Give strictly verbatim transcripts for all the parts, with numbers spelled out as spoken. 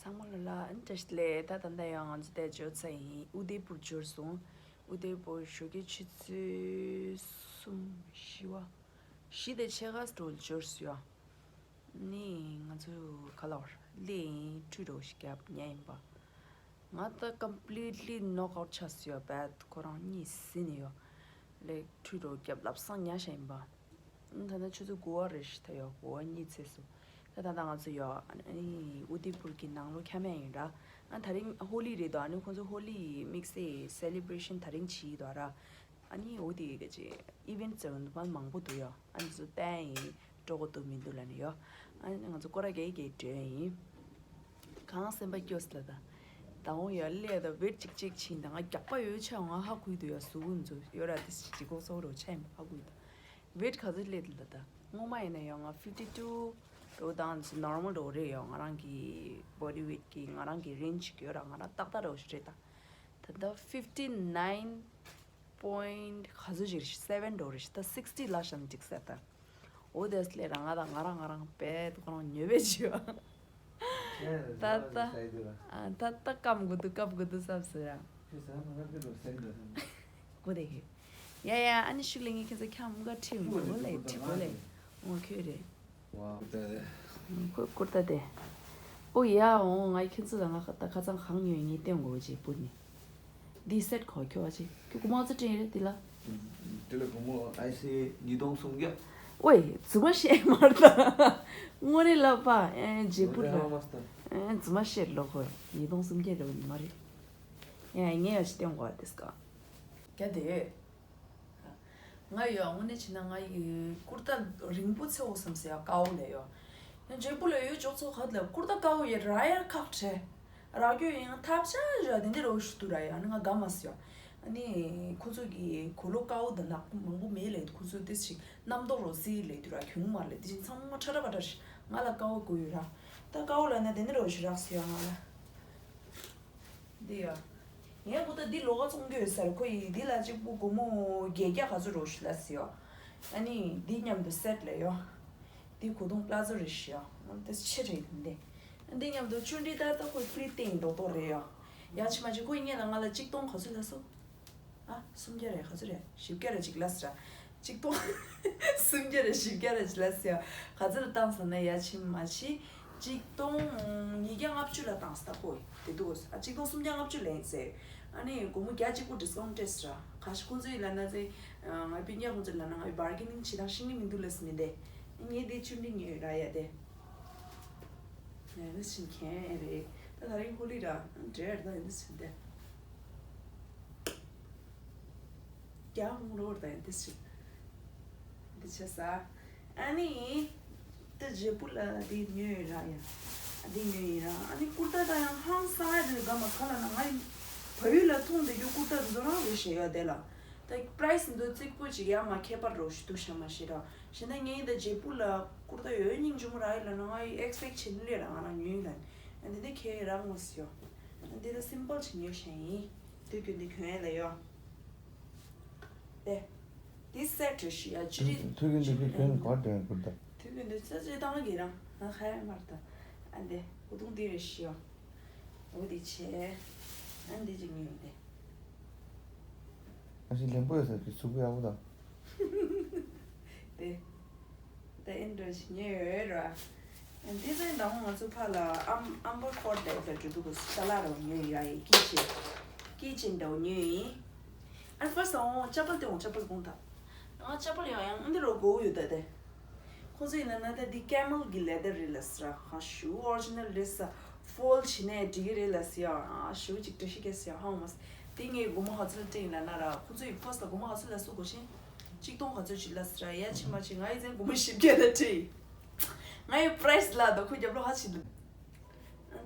ཚང་མ་ལ་ལ་ཨན་བཀྲ་ཤིས་བདེ་ལེགས། ད་ད་ལྟ་ཡང་ང་ཚོ་དེ་འབྱོར་ཚར་ཡིན། ཨུ་དེ་པུར་འབྱོར་སོང་། ཨུ་དེ་པུར་ཞོགས་ཀའི་ཆུ་ཚོད་གསུམ་བཞི་བ། བཞི་དང་ཕྱེད་ཀ་འགྲོ་འབྱོར་སོང་ཡ། ནི་ང་ཚོ་ག་ལ་བར་ལས་ཡིན་ཁྲུས་འགྲོ་ཞིག་རྒྱབ་ཉལ་ཡིན་པ། ང་ད་completely knock out ཆགས་སོང་ཡ། བད་ཁོ་རང་གཉིད་ཟིན་ནས་ཡོད། ལས་ཁྲུས་འགྲོ་རྒྱབ་ལབ་སང་ཉལ་བཞག་ཡིན་པ། ད་ལྟ་ཆུ་ཚོད་དགུ་པ་རེད་ཤག་ད་ཡོད། དགུ་པ་གཉིས་ཚེས་སུ། ད་ད་ལྟ་ང་ཚོ་ཡོད་ཨ་ནི་ཨུ་དེ་པུར་གྱི་ནང་ལོགས་འཁྱམ་ཡ་ཡིན་ར། ཨ་དེ་རིང་ཧོ་ལི་རེད་དོ། ཨ་ནི་ཁོང་ཚོ་ཧོ་ལི་དམིགས་བསལ་celebration དེ་རིང་བྱེད་ཀྱི་འདུག་ར། ཨ་ནི་འོ་དེ་ག་ཅིག་event ཟེར་བ་འདུག་མ་མང་པོ་འདུག་ཡོད། ཨ་ནི་ཚོ་བསྟན་ཡིན། སྤྲོ་གོ་འདུག་མི་འདུག་ལབ་ནས་ཡོད། ཨ་ནི་ང་ཚོ་སྐོར་ར་རྒྱག་རྒྱག་འགྲོ་ཡ་ཡིན། གང་སེམས་པ་སྐྱོ་སི་ལ་ད། ད་འོང་ཡ་ལས་ད་weight གཅིག་གཅིག་ཕྱིན་ད་ང་རྒྱགས་པ་ཡོད་ཆ་ང་ཧ་གོ་གི་འདུག་ཡ། གཟུགས་པོ་ཚོ་ཡོད་ར་དེ་ཅིག་གོ་སོག་རོ་ཆ་ཡིན་པ་ཧ་གོ་གི་འདུག weight ག་ཚོད་སླེབས་འདུག་ད། སྔོན་མ་ཡིན་ན་ཡང་ང་fifty two འགྲོ་དང་ཚོ་normal འགྲོ་རེད་ཡོད། ང་རང་གི་body weight གི་ང་རང་གི་range ཅིག་ཡོད་ར། ང་རང་ཏག་ཏག་འགྲོ་ཞིག་རེད་ད། ད་ལྟ་fifty nine point ག་ཚོད་ཅིག་རེད། seven འགྲོ་རེད་ད། sixty ལ་བཞག་ན་འགྲིག་ས་ད། འོ་དེ་སླེབས་ར་ང་དང་ང་རང་ང་རང་བད་ཁོ་རང་ཉོ་བད་བྱེད་ཡོད། ད་ད་ཨ་ད་ད་སྐམ་དགོས་འདུག་སྐམ་དགོས་འདུག་བསམ་སོང་ཡ། གོ་བདེ་གི། ཡ་ཡ་ཨ་ནི་ཤུགས་ལས་ངས་ཁྱེད་ཚོ་འཁྱམ་ག་ཁྲིད་འོང་གོ་ལེ་ཁྲིད་གོ་ལེ། འོ་ཁྱོད་རེད། ཁོ་ཀུར་ཏ་དེ། ཨོ་ཡ་འོང་ང་ཁྱེད་ཚོ་ལ་ང་ད་ཁ་སང་གང་ཉོས་ངས་བསྟན་དགོས་ཅེས་པུ་ནི། འདི་སེ་ཊི་གོ་ཁྱོད་བ་ཅིག་ཁྱོད་གོ་མ་ཚོ་དྲན་རེད་འདི་ལ། དེ་ལ་སྒོར་མོ་ཨའི་སི་ཉིས་སྟོང་སུམ་བརྒྱ། ཝེ་རྫུན་མ་བཤད་མ་རེད་ད། དངོས་རེད་ལབ་པ། ཨེ་ཇེ་པུར་ལ། ཨེ་རྫུན་མ་བཤད་ལོ་ཁོ་ཉིས་སྟོང་སུམ་བརྒྱ་རེད་བ་ནི་མ་རེད། ཡ་ངས་ཡ་ཞིག་སྟོན་དགོས་དེ་སྐ། རྒྱ་དེ། ང་ཡོད་དངོས་གནས་བྱས་ན་ང་ཡི་ཀུར་ཏ་རིང་པོ་ཚེ་འོ་བསམ་སེ་ཡ་དཀའ་བོ་ལས་ཡོད། ཡང་ཇེ་པུར་ལ་ཡོད་ཅོག་ཚོ་ཁ་ལ་ཀུར་ཏ་དཀའ་བོ་ཡ་ར་ཡར་ཁག་ཁྲེ། རག་རྒྱུ་ཡིན་ཐབས་ཆག་བཞག་དེ་འདི་རོ་ཞུ་དུ་ར་ཡ་ནི་ང་དགའ་མ་སོ། ཨ་ནི་ཁོ་ཚོ་གི་གོ་ལོ་དཀར་པོ་དང་ནག་པོ་མང་པོ་མེད་ལས་ཁོ་ཚོ་ཏི་ཞིག་རྣམ་རྟོག་རོ་སི་ལས་དུ་ར་གྱོང་མ་ལས་དེ་བཞིན་ཚང་མ་ཁྲ་ཁྲ་བ་ཁྲ་ཞིག་ང་ལ་དཀར་པོ་དགོས་ཡོད་ར། ད་དཀར་པོ་ལ་ན་དེ་འདི་རོ་ཞུ་རག་སོ་ཡ་ང་ལ། འདི་ཡ། ངས་ཁོ་ད་འདི་ལོགས་ཀ་བཙོང་རྒྱུ་ཡོད་ཟེར་ཁོ་ཡིས་འདི་ལ་གཅིག་པུ་སྒོར་མོ་བརྒྱད་བརྒྱ་ག་ཚོད་རོ་ཞུ་ལ་སི་ཡ། ཨ་ནི་འདི་མཉམ་དུ་སེ་ཊི་ལས་ཡ། འདི་གོས་ཐུང་པླ་ཛོ་རེད་ཤག་འདི་ཆེ་རེད་འདི། འདི་མཉམ་དུ་ཆུ་འདྲི་ད་ལྟ་ཁོས་ཕི་རི་ཏིང་རྡོག་རྡོག་རེད་ཡ། ཡ་ཆི་མ་ཆི་ཁོས་ངེད་ལ་ང་ལ་གཅིག་སྟོང་ག་ཚོད་ལ་སོ། ཨ་སུམ་བརྒྱ་རེད་ག་ཚོད་རེད་བཞི་བརྒྱ་རེད་ཅིག་ལ་སི་ར། གཅིག་སྟོང་། སུམ་བརྒྱ་རེད་བཞི་བརྒྱ་རེད་ཅིག་ལ་སི་ཡ། ག་ཚོད་ལ་བཏང་ཟེར་ན་ཡ་ཆི་མ་ཆི། གཅིག་སྟོང་ཉིས་བརྒྱ་ལྔ་བཅུ་ལ་བཏང་ས་ད་ཁོས་དེ་འདུག་ཨ་གཅིག་སྟོང་སུམ་བརྒྱ་ལྔ་བཅུ་ལེན་ཟེར། ཨ་ནི་སྒོར་མོ་བརྒྱ་གཅིག་པོ་ཌི་སི་ཀའུན་ཊི་སྤྲད་ཟེར་ར། ག་ཤི་ཁོང་ཚོ་ཡིན་ལབ་ན་ཚེ། ང་སྤུན་ཀྱག་ཁོང་ཚོ་ལབ་ན་ང་བར་གེ་ནིང་བྱེད་སྟངས་ཤེས་ཀྱི་མི་འདུག་ལབ་ཟེར་མི་འདེ། ངས་དེ་ཆུ་འདི་ཉོས་ར་ཡ་དེ། ང་ནི་ཤིང་ཁན་རེད། ད་ད་རིང་ཧོ་ལི་ར་འདྲེ་ར་ད་ཡིན་ཟེར་འདེ། རྒྱ་ཧུང་རོ་ར་ད་ཡིན་འདི་ཟེར། འདི་བྱས་ས། ཨ་ནི། ད་ཇེ་པུ་ལ་འདི་ཉོས་ཡོད་ར་ཡ། འདི་ཉོས་ཡིན་ར་ཨ་ནི་ཀུར་ཏ་ད་ཡང་ཧང་སང་ཡ་འདི་ག་མ་ག་ལ་ན་ང་ཡི་བལ་ཡུལ་ལ་མཐོང་བསྡད་རྒྱུ་ཀུར་ཏ་འདི་ཚོ་རང་རེད་ཤེས་ཡ་དེ་ལ། ད་པ་རའི་སི་འདི་གཙིགས་པོ་ཅིག་ཡ་མ་ཁྱད་པར་རོ་ཞིག་འདུག་ཤ་མ་ཤེས་ར་ཤེས་ན་ངས་ད་ཇེ་པུ་ལ་ཀུར་ཏ་ཡོད་སྙིང་རྗེ་མོ་ར་ཡི་ལ་ན་ང་ཡི་ཨེག་སི་པེག་བྱེད་ནི་ལས་ར་ང་རང་ཉོས་ཡིན་ལ་ནི་ཨ་འདི་འདི་ཁྱེད་རང་ངོ་སི་ཡོ། ཨ་འདི་ད་སིམ་པལ་ཅིག་ཉོས་ཤ་ཡིན། དུས་རྒྱུན་འདི་གྱོན་ཡ་ལ་ཡོ། དེ། འདི་སེ་ཊི་རེད་ཤི་ཡ་ཅི་རིགས། ཐུག་གི་འདི་གི་གྱོན་ག་དྲན་ཁུར་ད། དུས་རྒྱུན་འདི་ཚེ་ཚེ་བཏང་གི་རང་ང་ཁ་ཡ་མར་ད། ཨ་འདི་ཀུ་ཐུང་འདི་རེད་ཤི་ཡ། འོ་འདི་ཆེ། ཨ་འདི་ཅིག་ཉོས་འདི། ཨ་ཞིག་ལེན་པོ་ཡོད་ས་ཀྱི་ཚུགས་པོ་ཡག་པོ་ད། དེ། ད་ཨིན་འགྲོ་ཞིག་ཉོས་ཡོད་ར། འདི་ཚོའི་ནང་ང་ཚོ་ཕ་ལ་ཨམ་ཨམ་བར་ཀོ་ཊི་ལབ་ཡ་འདྲ་འདུག་གོ་ཤ་ལ་རོ་ཉོས་ཡ་ཡི་ཀི་ཆེན། ཀི་ཆེན་འདྲ་བོ་ཉོས་ཡིན། ཨ་ཕར་སི་འོང་ཅ་པལ་དེ་འོང་ཅ་པལ་གོང་ད། ང་ཅ་པལ་ཡང་ཡང་འདི་རོ་གོ་ཡོད་ད་དེ། ཁོང་ཚོ་ཡིན་ན་ན་ད་འདི་ཀེ་མལ་གི་ལེ་དར་རེད་ལ་སི་ར་ཧ་ཞུ་ཨོ་རི་ཇི་ནལ་རེད་ས། ཕོལ་བྱས་ནས་འགྲིག་གི་རེད་ལ་སི་ཡ་ཨ་ཞུ་ཅིག་བཀྲ་ཤིས་ཀྱི་སི་ཡ་ཧ་འོང་མ་སི། དེ་ངའི་སྒོར་མོ་ཧ་ཚོད་སྤྲད་ཡིན་ལ་ན་ར་ཁོང་ཚོ་ཡི་ཕོ་སི་ལ་སྒོར་མོ་ཧ་ཚོད་ལ་སུ་གོ་ཤིང་། གཅིག་སྟོང་ག་ཚོད་ཅིག་ལ་སི་ར་ཡ་ཕྱི་མ་ཕྱི་ང་ཡི་ཚན་སྒོར་མོ་བཞི་བརྒྱ་ལ་སྤྲད་ཡིན། ང་ཡི་པ་རའི་སི་ལ་ད་ཁོ་རྒྱབ་ལོགས་ཧ་ཕྱི་འདུག་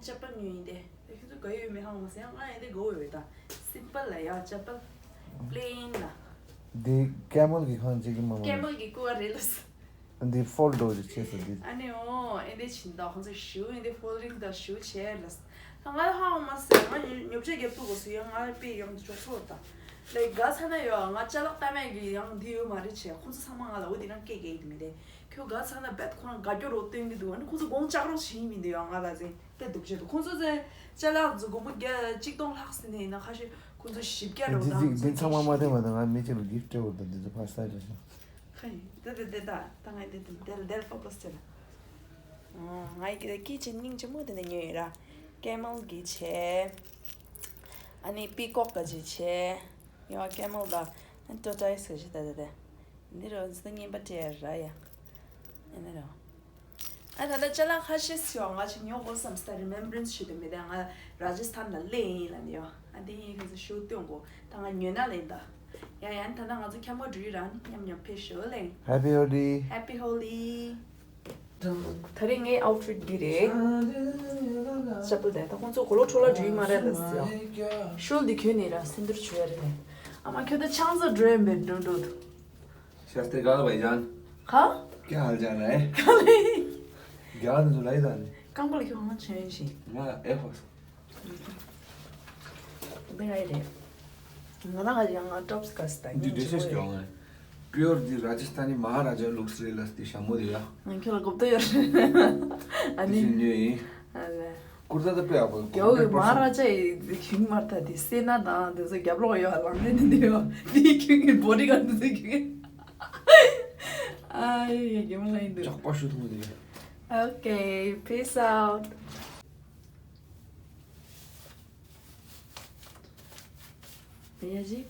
ཅ་པལ་ཉོས་ཡིན་ཏེ། ད་ཁྱོད་ཚོ་དགའ་ཡོད་མེད་ཧ་གོ་མ་སོང་། ཡང་ང་ཡང་དེ་དགའ་བོ་ཡོད་ད། སིམ་པལ་ལ་ཡ་ཅ་པལ། པི་ལེན་ལ། འདི་ཀེ་མལ་གི་ཁང་གཅིག་གི་མ་མ་ཀེ་མལ་གི་ཀུ་བ་རེད་ལ་ས། འདི་ཕོལ་འགྲོ་ཅིག་བྱས་སོ་འདི། ཨ་ནི་འོ་ཨེ་འདི་བྱིན་ད་ཁོང་ཚོ་ཞུ་ཨེ་འདི་ཕོལ་རིང་ད་ཞུ་བྱས་ལ་ས། ད་ང་ཧ་གོ་མ་སོང་། ང་ཉོ་ཉོ་ཆ་རྒྱབ་ཐུག་གོ་སུ་ཡང་ང་པེ་ཡོང་དུ་ཆོག་ཆོག་ད། ལེ་དགའ་ཚ་ན་ཡོད་ང་ཅ་ལག་ལྟ་མེད་གི་ཡང་འདི་ཡོད་མ་རེད་བྱས་ཁོང་ཚོ་ཚང་མ་ང་ལ་འོ་འདི་རང་སྐད་རྒྱག་གི་མི་རེད། ཁྱོད་དགའ་ཚ་ན་བད་ཁོ་རང་དགའ་སྐྱོ་རོ་སྟོན་གི་འདུག་ཨ་ནི་ཁོང་ཚོ་དགོང་ལྕགས་རོགས་བྱེད་ཡིན་མི་འདུག་ཡང་ང་ལ་ཟེར། དཔེ་སྡུག་ཅག་འདུག་ཁོང་ཚོ་ཚེ་ཅ་ལག་ཚོ་སྒོར་མོ་བརྒྱ་གཅིག་སྟོང་ལྷག་ཟིན་ནས་ཡིན་ན། ཁ་ཤས་ཁོང་ཚོ་བཞི་བརྒྱ་རེ་འདི་འདི་ཚང་མ་མ་བསྟན་པ་དང་། ང་མི་གཅིག་ལ་གིཕ་སྤྲད་འོ་དང་། འདི་ཚོ་ཕར་སལ་རེད་ཤག་ཁ་ཡིན། དེ་དེ་དེ་ད་ད་ང་དེ་དེ་དེ་ལ་དེ་ལ་ཕོ་ཀ་སི་བྱེད་ལ། ང་ཡི་གི་དེ་ཀི་ཆེན་སྙིང་རྗེ་མོ་དེ་འདྲ་ཉོས་ཡོད་ར། ཀེ་མལ་གི་བྱས། ཨ་ནི་པི་ཀོག་ག་ཅིག་བྱས། ཡང་ཀེ་མལ་དང་ཨ་ནི་ཊོར་ཊོའིས་ག་ཅིག་ད་དེ་དེ། འདི་རུ་འཛི་ད་རྔན་པ་སྤྲད་ར་ཡ། ཨ་ནི་རུ། ཨ་ད་ལྟ་ཅ་ལག་ཁ་ཤས་ཤིག་ང་ཅིག་ཉོ་དགོས་བསམ་སྟེ། རི་མེམ་བྷ་རན་སི་ཞུ་དེ་མི་དེ། ང་ར་ཇི་སི་ཐན་ལ་སླེབས་ཡིན་ལབ་ནས་ཡོ། ཨ་དེ་ཡིན་ཁ་ཤས་ཤུགས་སྟོན་དགོས། ད་ང་ཉོས་ན་ལེན་ད། ཡ་ཡ། ད་ལྟ་ང་ཚོ་ཁྱམས་པ་འགྲུལ་རང་མཉམ་མཉམ་ཕེབས་ཤོག་ལེ། Happy Holi. Happy Holi. ད་རེས་ངའི་ཨའུ་ཊི་ཕིཊ་འདི་རེད། ཅ་པུལ་དེ་ད་ཁོང་ཚོ་གོ་ལོ་ཁྲོ་ལ་འགྲུལ་མ་རེད་ལ་ཟེར། ཤོལ་འདི་གྱོན་ནས་ར་སེམས་ཐུར་བྱོས་རེད་དེ། ཨ་མ་ཁྱོད་ད་ཆང་ས་འགྲོ་ཡིན་པས་འགྲོ་འགྲོ། شاستر گاہ بھائی جان۔ ہاں؟ کیا حال چال ہے؟ کیا نہیں؟ گیا تو سلائی دان۔ کم بول کیوں ہاں چینج ہی۔ نا ایف اس۔ دے گئے دے۔ ང་རང་ཡང་ང་ཊོབ་སི་ཁ་སི་ད་འདི་ཉིན་ཌེ་སི་ཅི་ཀྱང་ཨ། པིའོར་འདི་ར་ཇི་སྟན་ནི་མ་ཧ་ར་ཇ་ལུགས་སི་རེད་ལ་སྟེ་ཤ་མོ་དེ་ཡ། ང་ཁྱོད་ལ་གོ་བརྡ་ཡོད་རེད། ཨ་ནི། དེ་ཉོས་ཡིན། ཨ་ལེ། ཀུར་ཏ་ད་དཔེ་ཡག་པོ་འདུག་རྒྱལ་བོའི་མ་ཧ་ར་ཇ་ཡི་ཁྱིམ་མར་ད་དེ་སེ་ན་དང་དེ་ཚོ་རྒྱབ་ལོགས་ཡོད་ལང་ནས་དེ་འདྲ་ཡོད། དེ་ཁྱོད་ཀྱི་བོ་ཌི་ག་དེ་ཚོ་ཁྱོད་ཀྱི། ཨ་ཡེ་ཡེ་རྒྱལ་མོ་ལ་ཡིན་འདུག་ཇག་པ་ཞུ་ཐུབ་མི་འདུག Okay, peace out. भैया जी।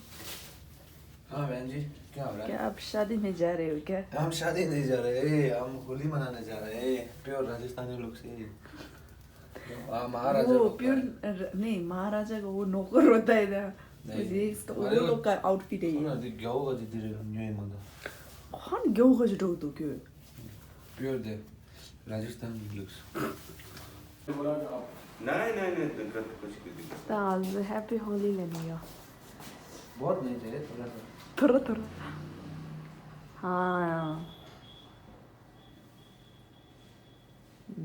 हाँ बहन जी, क्या हो रहा है? क्या आप शादी में जा रहे हो क्या? हम शादी नहीं जा रहे, हम होली मनाने जा रहे हैं, प्योर राजस्थानी लुक से। हाँ, महाराजा वो लोग का प्योर है। नहीं, महाराजा का वो नौकर होता है ना। नहीं, तो वो लोग का आउटफिट है ये। हाँ, दिख गया होगा जी, धीरे न्यू ही मंगा। हाँ, गया होगा जी, तो क्यों? प्योर दे। राजस्थान लुक्स। नहीं नहीं नहीं, दिक्कत कुछ की दिक्कत। ད་ང་ཚོ་Happy Holi ལ་ནི་ཡོད། बहुत नहीं चाहिए, थोड़ा सा। थोड़ा थोड़ा। हाँ।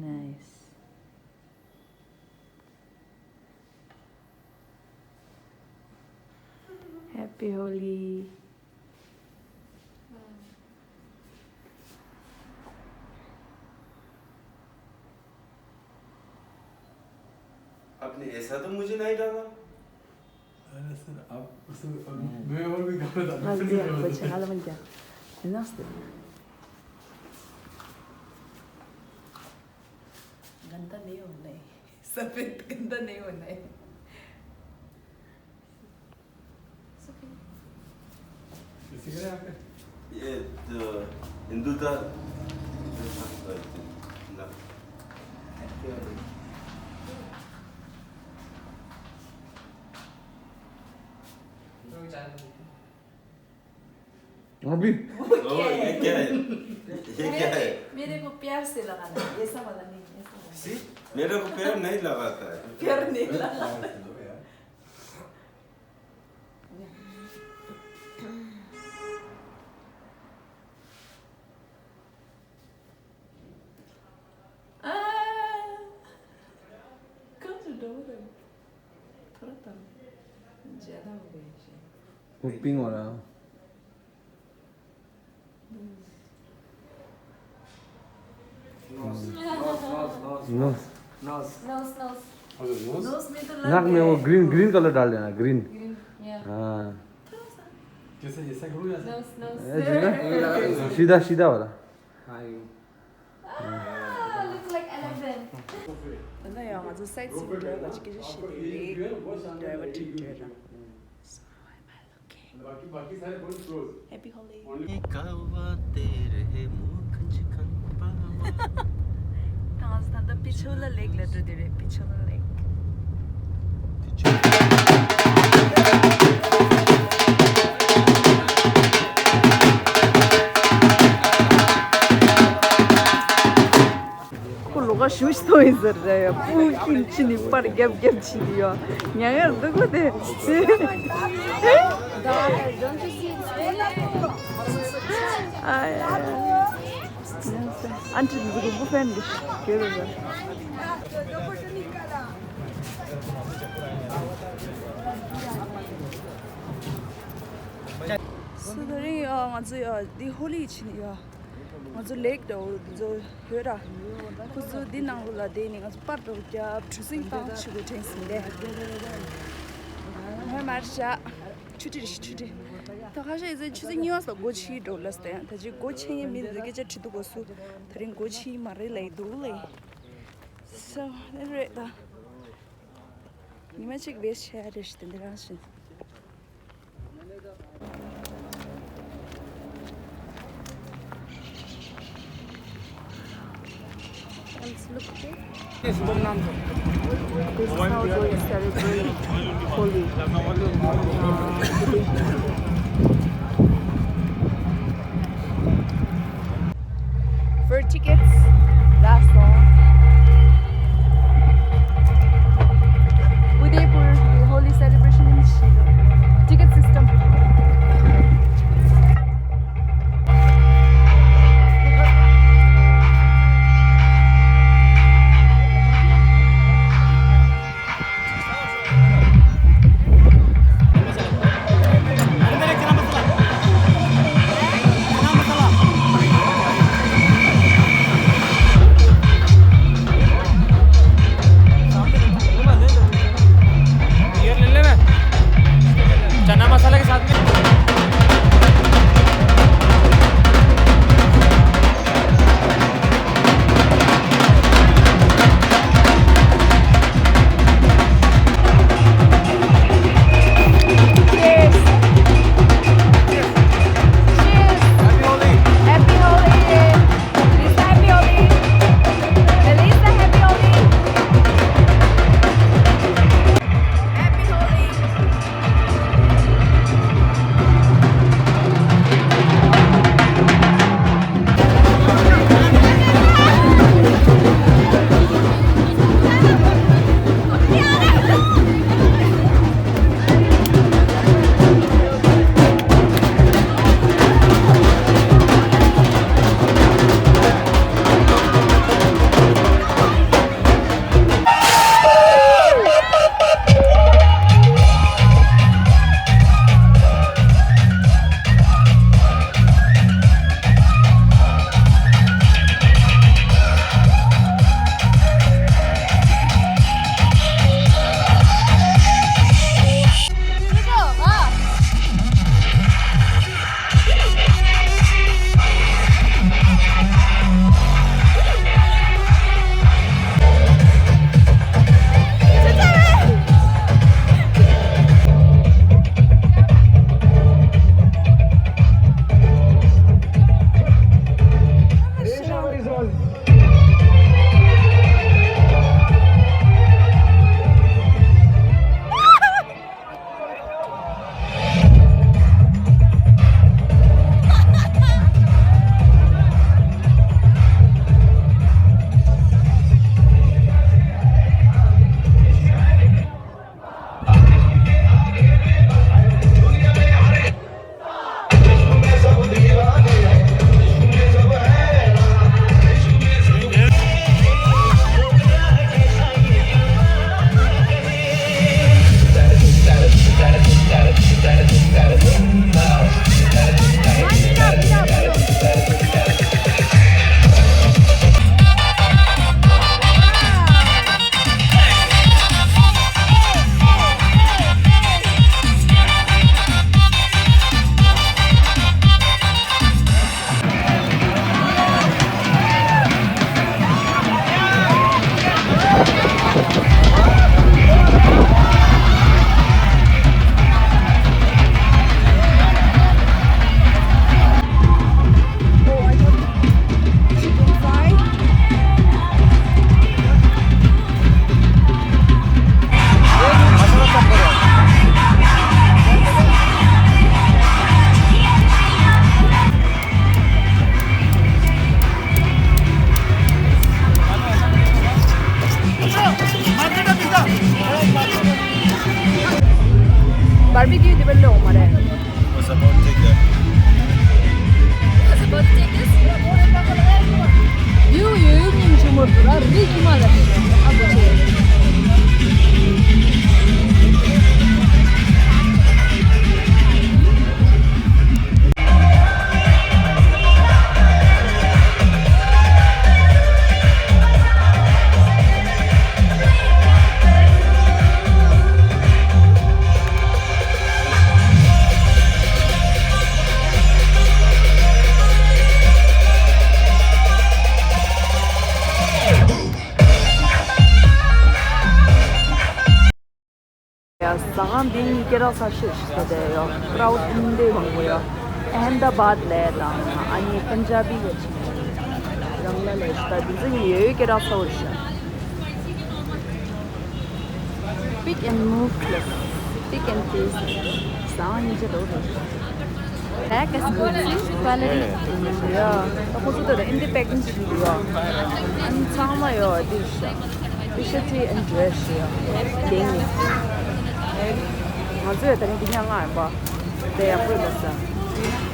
नाइस। Happy Holi. आपने ऐसा तो मुझे नहीं डाला। अरे सर, आप सर, अब मैं और भी गलत आदमी हल्दी से आपको गलत। छगाला बन गया। है ना उससे? गंदा नहीं होना है। सफेद गंदा नहीं होना है। ये तो हिंदू था। ना। अभी। ओ, ये क्या है? ये क्या है? मेरे को प्यार से लगाना है, ऐसा वाला नहीं, ऐसा वाला। सी, मेरे को प्यार नहीं लगाता है। प्यार नहीं लगाता। वो पिंक वाला। नोज। Knows, knows. नोज में तो लग नाक में वो गया। ग्रीन, ग्रीन कलर डाल देना, ग्रीन। ग्रीन, या। हाँ। थोड़ा सा। कैसे, ऐसा करूँ या ऐसा? Nose, nose. ऐसे ना? सीधा, सीधा वाला। हाँ, यूं। Ah, looks like elephant. ད་ལྟ་ཡང་ང་ཚོ་སའིཊ་སིན་འགྲོ་ཡ་ལ་ཅིག་སྐད་ཆ་བཤད་དེ་རེད། ཌ་རའི་ཝར་ཁྲིད་འགྲོ་ཡ་ར། So how am I looking? Happy Holi. ད་ང་ཚོ་ད་ལྟ་པི་ཆོ་ལ་ལེག་ལ་འགྲོ་དེ་རེད། པི་ཆོ་ལ་ལེག་ཁོ་ལོགས་ཀ་ཞུ་ཞིག་ཐོན་ཡིན་ཟེར་ར་ཡ། སྤུ་ཁྱིམ་ཕྱི་ནས་པར་རྒྱབ་རྒྱབ་ཕྱི་ནས་ཡོད། ཉག་ཡར་འདུག་གོ་དེ། ཨ་ཡ་ཡ། ཨན་ཊི་འདི་གོ་བུ་ཕན་གི་གེ་རེ་ར། སུ་དེ་རིང་ཡ་ང་ཚོ་ཡ་འདི་ཧོ་ལི་ཕྱིན་ཡ། ང་ཚོ་ལེག་འདྲ་བོ་འདི་ཚོ་ཡོད་ར། ཁོ་ཚོ་འདི་ནང་ལོགས་ལ་བསྡད་ནས་ང་ཚོ་པར་འདྲ་བོ་རྒྱབ། གྲུ་གཟིངས་བཏང་ཆུ་གུ་དྲན་སོང་སྟེ། ང་མར་བཞག་ཆུ་ཁྲི་རེད། ཆུ་ཁྲི། ད་ཁ་ཤས་ཡིན་ཚེ་ཆུ་ཚོད་གཉིས་པ་སོགས་སྒོ་ཕྱེ་འགྲོ་ལབ་སྟེ། ད་ཅི་སྒོ་ཕྱེ་ཡས་མེད་འདུག་སྐད་ཆ་དྲི་འདུག་གོ་སུ། ད་རིང་སྒོ་ཕྱེ་ཡས་མ་རེད་ལབ་ཡས་འདུག་ལབ། སོ་ཨེ་རེད་ད། ཉི་མ་གཅིག་བེད་ཆེ་རེད་ཤི་དེ་འདི་རང་བཞིན། Let's look, okay? This is how they celebrate Holi. For tickets, last one. Udaipur, the Holi celebration in Shillong. Ticket system. ये ले ले मैं। चना मसाला के साथ में। Cheers. Cheers. Happy Holi. Happy Holi. Lisa, happy Holi. Elisa, happy Holi. Happy Holi. Barbecue དེ་བས་ལོག་མ་རེད། Was about to take that. Was about to take this. ཡུ་ཡུ་ཉིན་ཆུ་མོ་དུ་ར་རི་ཀི་མ་ལ་ཨ་བོ་ཆེ། ད་གང་འདི་གཉིས་སྐད་གྲགས་ཚ་ཤོས་ཤིག་ད་དེ་ཡོད། ཀྲའུཌ་ཨིན་དེ་མང་པོ་ཡོད། ཨ་ཧེམ་ད་བཱད་ལས་དང་ཨ་ནི་པན་ཇ་བི་གི་ཆིག་རང་ལ་ལས་ཤིག་ད་འདི་ཚོ་གཉིས་ཡོད་ཡོད་སྐད་གྲགས་ཚ་བོ་ཤོད། Pick and move plus pick and place. ཟ་ཁང་གཉིས་ཆ་འགྲོ་རེད། Pack is good, quality. ཡ། ད་ཁོ་ཚོ་ད་ཨིན་དེ་པེ་ཀིང་ཞིག་ཡོད། ཨ་ནི་ཚང་མ་ཡོད་འདི་ཤ། T-shirt and dress ཡོད། དེ་གཉིས། ང་ཚོས་ད་ནི་འདི་ཉག་ང་ཡིན་པ། དེ་ཡག་པོ་ཡོད་ས།